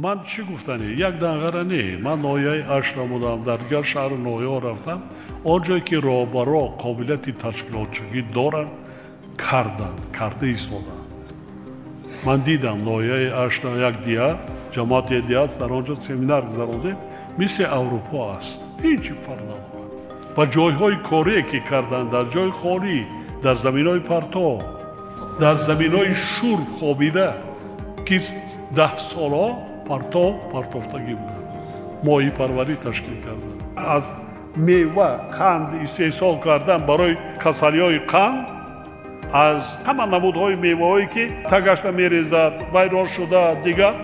Ман чӣ гуфтанӣ? Як данғара не, ман ноҳияи Ашт намудам, дар дигар шаҳру ноҳияҳо рафтам. Он ҷое ки роҳбаро қобилияти ташкилотчигӣ доранд, карданд, карда истоданд. Ман дидам ноҳияи Ашт як дия, ҷамоати дия аст, дар он ҷо семинар гузарондем, мисли Аврупо аст, ҳеҷ фарқ надорад. Ва ҷойҳои корие ки карданд дар ҷои холӣ, дар заминҳои партов, дар заминҳои шур хобида, ки 10 солҳо партов партофтагӣ буданд, моҳипарварӣ ташкил карданд. Аз мева қанд истеҳсол кардан барои касалиҳои қанд, аз ҳама намудҳои меваҳое ки тагашта мерезад, вайрон шуда, дигар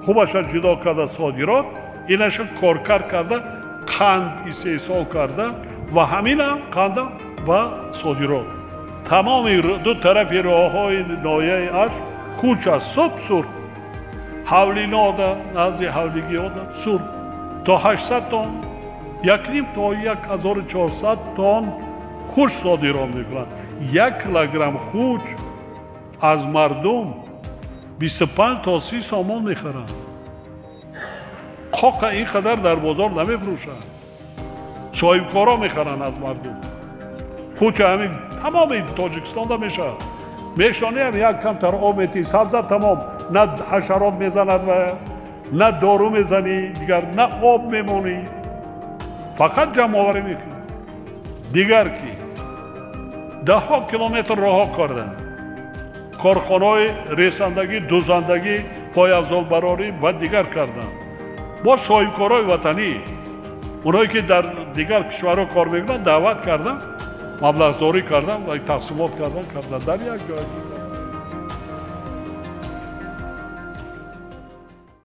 хубаша ҷудо карда содирот, инаша коркард карда қанд истеҳсол карда ва ҳаминам қанда ба содирот. Тамоми ду тарафи роҳҳои ноҳияи Ашт кӯч аст, суб сурх. Ҳавлинода, назди ҳавлигиёда сурх. То 800 тонн, 1,5 то 1400 тонн хуш содирот мекунанд. 1 килограмм хуч аз мардум 25 то 30 сомон мехаранд. Қоқа ин қадар дар бозор намефурӯшанд. Соҳибкоро мехаранд аз мардум. Хуча ҳамин тамоми Тоҷикистонда мешавад. Мешониям як камтар об метӣ, сабза тамом, на ҳашарот мезанад ва на дору мезанӣ, дигар на об мемонӣ. Фақат ҷамъоварӣ мекунӣ. Дигар ки даҳҳо километр роҳҳо карданд. Корхонаҳои ресандагӣ, дузандагӣ, пойафзолбарорӣ ва дигар карданд. Бо соҳибкорои ватанӣ, оное ки дар дигар кишварҳо кор мекунанд, даъват карданд, маблағдорӣ карданд ва тақсимот карданд дар як ҷой.